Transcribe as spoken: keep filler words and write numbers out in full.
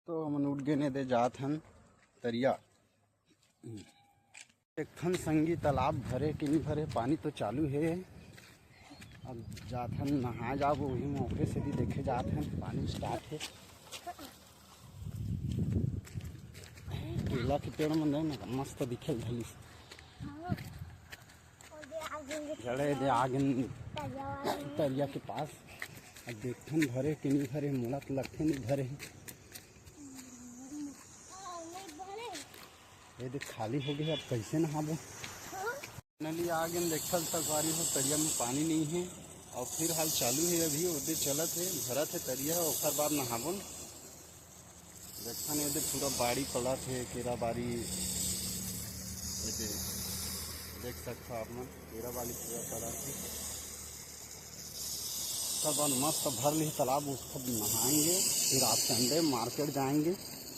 तो हमन उठ गेन, एदे जात हन तरिया। देखथन संगी, तालाब भरे कि नहीं भरे, पानी तो चालू हे। अब जात हन नहाए जाबो, वही मौके से भी देखे जात हन, पानी स्टार्ट हे। केला के पेड़ मन ना मस्त दिखे धलिस। जड़े दे आगे तरिया के पास। अब देखथन भरे कि नहीं भरे, मोला तो लगथे नहीं भरे। ये देख, खाली हो गए, अब कैसे नहाबो? नली आ गेन, देखल संगवारी हो, तरिया में पानी नहीं है। और फिर हाल चालू है, अभी ओदे चलत है, भरत है तरिया, ओकर बाद नहाबोन। देखथन, ये देख, पूरा बाड़ी पड़त है, केरा बाड़ी। ये देख, देख सकते हो आप मन, केरा बाड़ी पूरा पड़त है। सब मस्त भर ली तालाब, उसको नहाएंगे, फिर आज संडे मार्केट जाएंगे।